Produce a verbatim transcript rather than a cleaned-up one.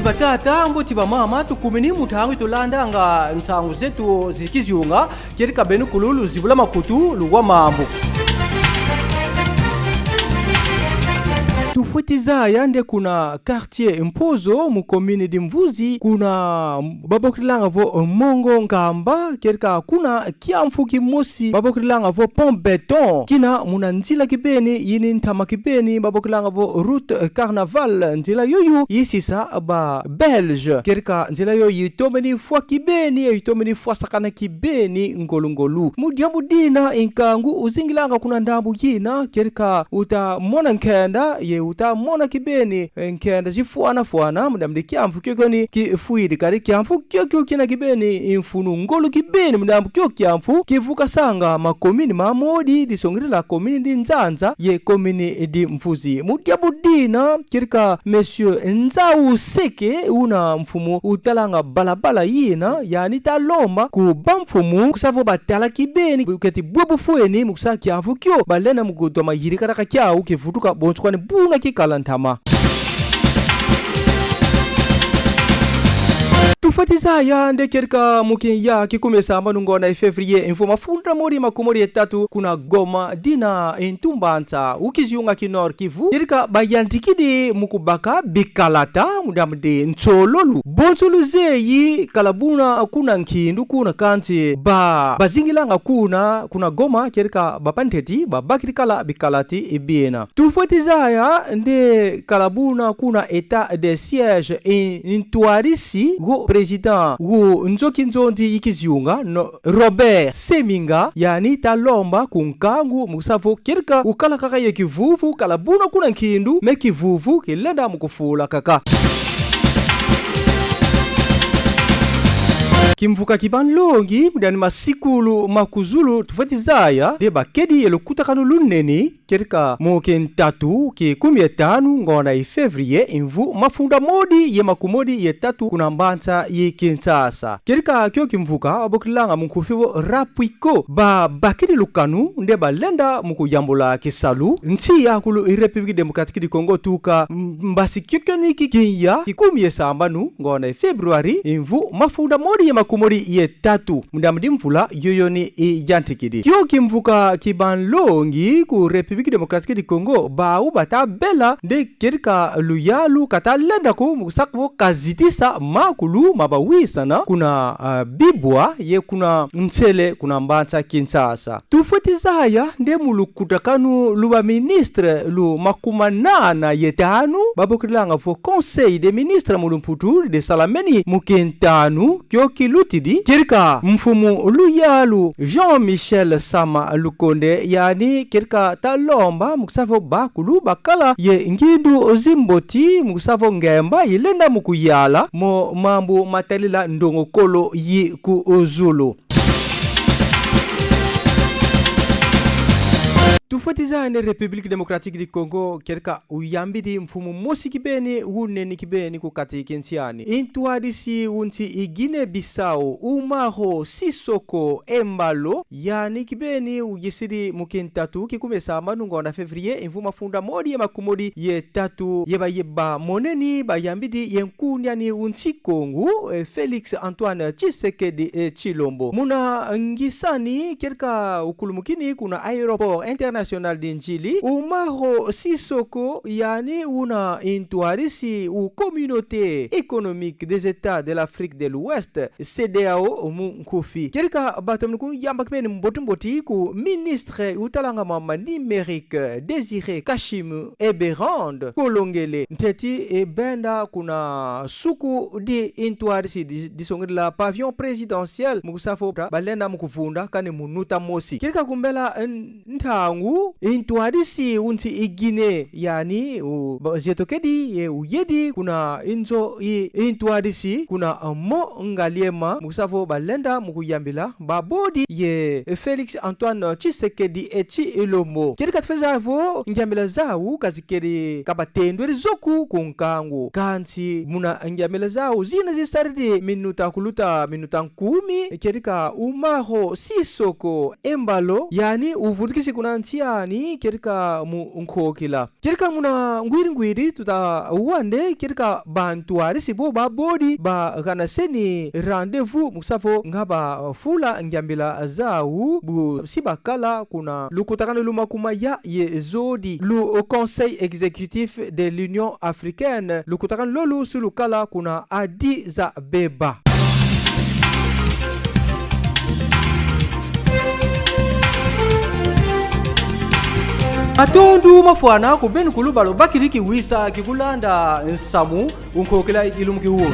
Batata, mbote, bamama, tukumini mu ntangu yi tulandanga nsangu zetu zi kizunga, kedika benu kulu luzibula makutu, luwa mambu. Tufweti zaya nde kuna quartier Mpozo, mu commune di Mvuzi, kuna babokilanga vo Mongo Nkamba, kedika kuna kiamfu kimosi babokilanga vo pont béton, kina muna nzila kibeni, yina ntama kibeni babokilanga vo route Carnaval. Nzila yoyo yisisa ba Belge. Kedika nzila yoyo yitomeni fwa kibeni, yitomeni fwasakana kibeni ngolu-ngolu. Mu diambu dina, nkangu uzingilanga kuna ndambu yina, kedika uta mona nkenda, ye uta mona kibeni nkenda zifwana-fwana, mu diambu di kiamfu kiokio ni kifwidi. Kadi kiamfu kiokio kina kibeni mfunu ngolu kibeni, mu diambu kio kiamfu kivukasanga ma commune mamodi, disongidila commune di Nzanza ye commune di Mvuzi. Mu diambu dina, kedika Monsieur Nzau Seke, una mfumu utalanga balabala yina, yani ta lomba ku bamfumu, mu kusa vo batala kibeni, keti bwe bufweni, mu kusa kiamfu kio balenda mu kutoma yidika diaka kiau, kivutuka bonso kwani buna kikala ntama. Tufweti zaya nde kedika mu kiya kikumi ye sambanu ngonda yi février, mvu mafunda modi makumodi ye tatu, kuna Goma, dina ntu mbanza u kizunga ki Nord-Kivu, kedika bayantikidi mu kubaka bikalata mu diambu di nsololo. Bonso luzeyi, kala buna kuna nkindu kuna, kansi ba, bazingilanga kuna, kuna Goma, kedika ba bantete babakidi kala bikalata biena. Tufweti zaya nde kala buna kuna état de siège, i, i ntwadisi wu président wu nzo kinzonzi yi kizunga, no, Robert Seminga, yani ta lomba ku nkangu, mu kusa vo kedika ukala kaka ye kivuvu, kala buna kuna nkindu, mais kivuvu kilenda mu kufula kaka. Kimvuka ki banlongi, mu diani masikulu ma ku zulu, tufweti zaya nde bakedi ye lukutakanu lunene, kedika mu kintatu ki kumi ye tanu ngonda yi février, mvu mafunda modi ye makumodi ye tatu, kuna mbanza yi Kinshasa. Kedika kio kimvuka babokilanga mu nkufi vo Rapuico, babakidi lukanu nde balenda mu kuyambula kisalu nsi yakulu yi République Démocratique du Congo tuka m-, mbasi kiokio ni ki kiya kikumi ye sambanu ngonda yi février, mvu mafunda modi ye makumodi ye tatu, mu diambu di mvula yoyo ni iyantikidi. Kio kimvuka ki banlongi ku République Démocratique du Congo, bau bata bela nde kedika luyalu kata lenda ko, mu kusa vo kazitisa makulu ma bawisana kuna, ah, bibwa ye kuna nsele kuna mbanza Kinshasa. Tufweti zaya nde mu lukutakanu lu ba ministre lu makumanana ye tanu, babokilanga vo Conseil des ministres mu lumputu, de salameni mu kintanu kio kilutidi, kedika mfumu luyalu Jean-Michel Sama Lukonde, yani kedika ta lomba mu kusa vo bakulu bakala ye ngindu zi mboti, mu kusa vo ngemba yilenda mu kuyala mu mambu matadila ndongokolo yi ku zulu. Tufweti zaya nde République Démocratique du Congo, kedika uyambidi mfumu mosi kibeni, unene kibeni ku kati ki nsi ani. I ntwadisi u nsi yi Guinée-Bissau, Umaro Sissoco Embaló, yani kibeni uyisidi mu kintatu kikumi ye sambanu ngonda février, mvu mafunda modi ye makumodi ye tatu, ye ba, ye bamoneni bayambidi ye nkundi ani u nsi Kongo, eh, Félix Antoine Tshisekedi, eh, Tshilombo. Muna ngisani kedika ukulumukini kuna aéroport international di Ndjili, Umaro Sissoco, yani una i ntwadisi u Communauté économique des États de l'Afrique de l'Ouest, CEDEAO mu nkufi. Kedika batomene kuyamba kibeni mboti-mboti ku ministre utalanga mambu ma numérique, Désiré Kassim Eberand Kolongele, ntete, e, benda kuna suku di i ntwadisi di, disongidila pavillon présidentiel, mu kusa vo ta balenda mu kuvunda kani mu nta mosi. Kedika kumbela n-, ntangu, i ntwadisi u nsi yi Guinée, yani u, ba, zietokedi ye uyedi kuna i nzo yi, i ntwadisi kuna, eh, Mont Ngaliema, mu kusa vo balenda mu kuyambila babodi ye Félix Antoine Tshisekedi, eh, Tshilombo. Kedika tufweti zaya vo ngiambila zau ka zikedi, ka batendwedi zo ko ku nkangu. Kansi muna ngiambila zau zina zisaridi minuta kuluta minuta nkumi, kedika Umaro Sissoco Embaló, yani uvutukisi kuna nsi yani kedika mu nkokila. Kedika muna ngwiri ngwiri tuta wa nde kedika bantwadisi bo babodi baganaseni rendez-vous mu kusa vo nga bafula ngyambila zau bu si bakala kuna lukutakanu lu makumaya ye zodi lu Conseil Exécutif de l'Union Africaine, lukutakanu lolo si lukala kuna Addis Abeba. Matondo mafwana ku beno kulu ba lubakidi kiwisa ki kulanda nsamu mu nkokila yi lumbu ki wu.